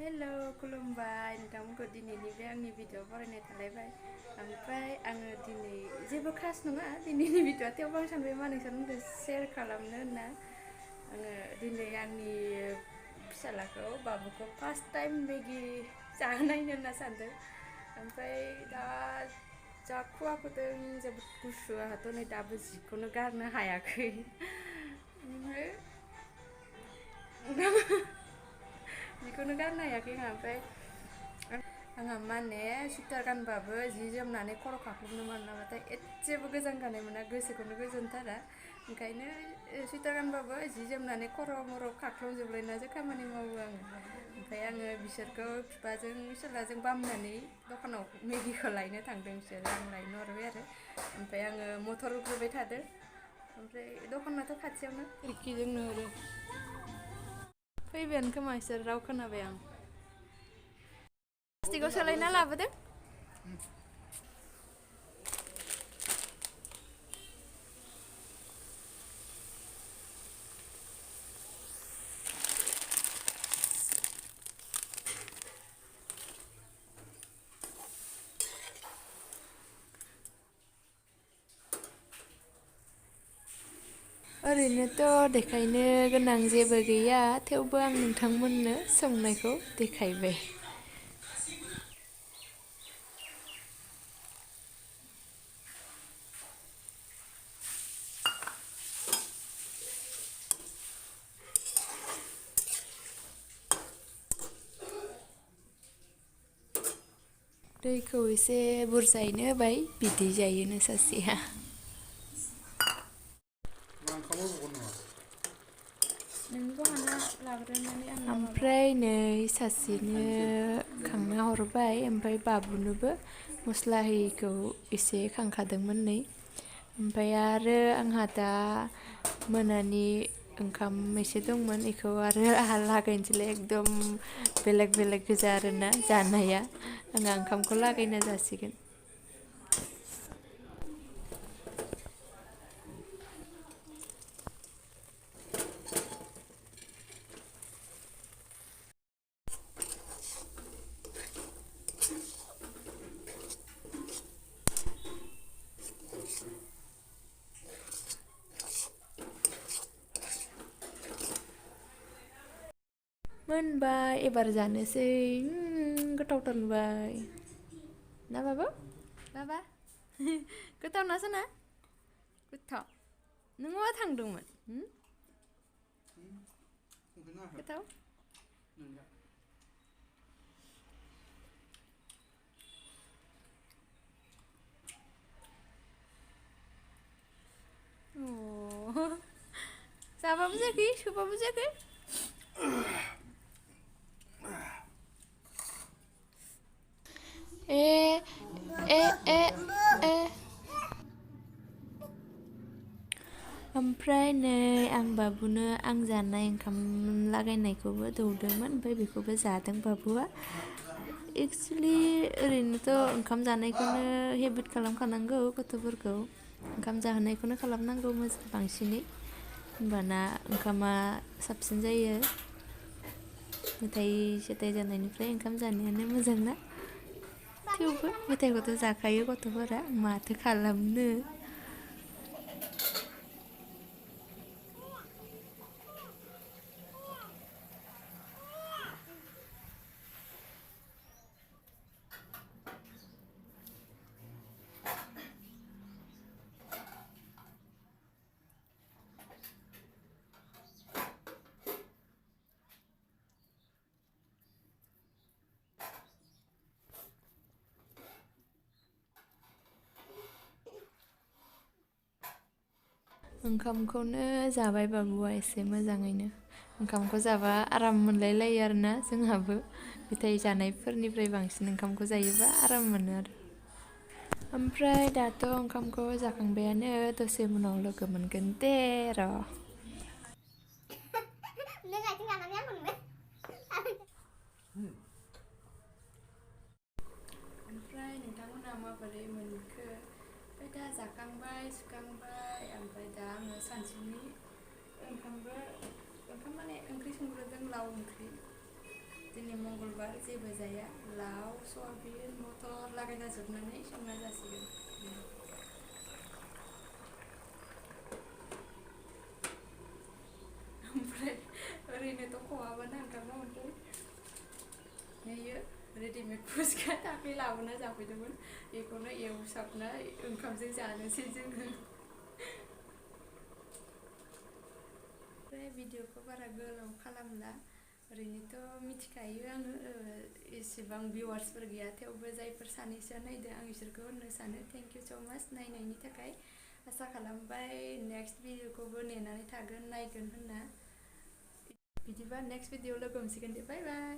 Hello, खुलुमबाय नोंथांमोनखौ दिनैनि बे आंनि भिडिअ फरायनाय थालायबाय ओमफ्राय आङो दिनै जेबो खास नङा दिनैनि भिडिअ थेवबो आं सानबाय मा नोंसोरजों शेयार खालामनो होनना आङो दिनै आंनि फिसालाखौ बाबुखौ फार्स्ट टाइम मेगि जाहोनायनो होनना सानदों ओमफ्राय दा जा खुवाखौदों जोबोद गुसु आंहाथ' नै दाबो जिखौनो गारनो हायाखै ओमफ्राय जिखौनो गारनो हायाखै आंहा ओमफ्राय आंहा माने सुइटार गानबाबो जि जोमनानै खर' खाख्लुबनो मोनाबाथाय एसेबो गोजांगानाय मोना गोसोखौनो गोजोनथारा ओंखायनो सुइटार गानबाबो जि जोमनानै खर' मर' खाख्लुबजोबलायनासो खामानि मावो आङो ओमफ्राय आङो बिसोरखौ बिफाजों फिसाज्लाजों बामनानै दखानाव मेगिखौ लायनो थांदों बिसोर आं लायनो हरबाय आरो ओमफ्राय आङो मटर रुग्रोबाय थादों ओमफ्राय दखानाथ' खाथियावनो खिरखिजों नुहुरो फैबायानो खोमा इसोर राव खोनाबाय आं प्लास्टिकआव सोलायना लाबोदों ओरैनोथ' देखायनो गोनां जेबो गैया थेवबो आं नोंथांमोननो संनायखौ देखायबाय दैखौ एसे बुरजायैनो होबाय बिदै जायोनो सासेया ओमफ्राय नै सासेनो खांना हरबाय ओमफ्राय बाबुनोबो मस्ला होयिखौ एसे खांखादोंमोन नै ओमफ्राय आरो आंहा दा मोनानि ओंखाम एसे दंमोन बेखौ आरो आंहा लागायनोसैलाय एकदम बेलेग बेलेग गोजा आरोना जानाया आंहा ओंखामखौ लागायना जासिगोन मोनबाय एबार जानोसै गोथावथार नुबाय ना बाबा गोथाव ना साना गोथाव नों मा थांदोंमोन गोथाव जाबाबो जायाखै सोबाबो जायाखै ओमफ्राय नै आं बाबुनो आं जानाय ओंखाम लागायनायखौबो दौदोंमोन ओमफ्राय बेखौबो जादों बाबुआ एक्सुवेलि ओरैनोथ' ओंखाम जानायखौनो हेबिट खालामखानांगौ गथ'फोरखौ ओंखाम जाहोनायखौनो खालामनांगौ बांसिनै होमबाना ओंखामा साबसिन जायो मेथाइ सेथाइ जानायनिफ्राय ओंखाम जानायानो मोजां ना थेवबो मेथाइखौथ' जाखायो गथ'फोरा माथो खालामनो ओंखामखौनो जाबाय बाबुआ एसे मोजाङैनो ओंखामखौ जाबा आराम मोनलायलायो आरोना जोंहाबो मेथाइ जानायफोरनिफ्राय बांसिन ओंखामखौ जायोबा आराम मोनो आरो ओमफ्राय दाथ' ओंखामखौ जाखांबायानो दसे उनाव लोगो मोनगोन दे र' ओमफ्राय नोंथांमोना माबोरै मोनखो ओमफ्राय दा जाखांबाय सुखांबाय ओमफ्राय दा आङो सानसुनि ओंखाम माने ओंख्रि संग्रोदों लाव ओंख्रि दिनै मंगलबार बुधबार जेबो जाया लाव सयाबिन मटर लागायना जोबनानै संना जासिगोन ओमफ्राय ओरैनोथ' खहाबाना ओंखामा ओमफ्राय नैयो रेडिमेड फुचका दाख्लै लाबोना जाफैदोंमोन बेखौनो एवसाबना ओंखामजों जानोसै जोङो ओमफ्राय भिडिअखौ बारा गोलाव खालामला ओरैनोथ' मिथिखायो आङो एसेबां भिउवार्सफोर गैया थेवबो जायफोर सानैसोआ नायदों आं बिसोरखौ होननो सानो थेंक इउ स' माच नायनायनि थाखाय आसा खालामबाय नेक्स्ट भिडिअखौबो नेनानै थागोन नायगोन होनना बिदिबा नेक्स्ट भिडिअ लोगो हमसिगोन दे बाय बाय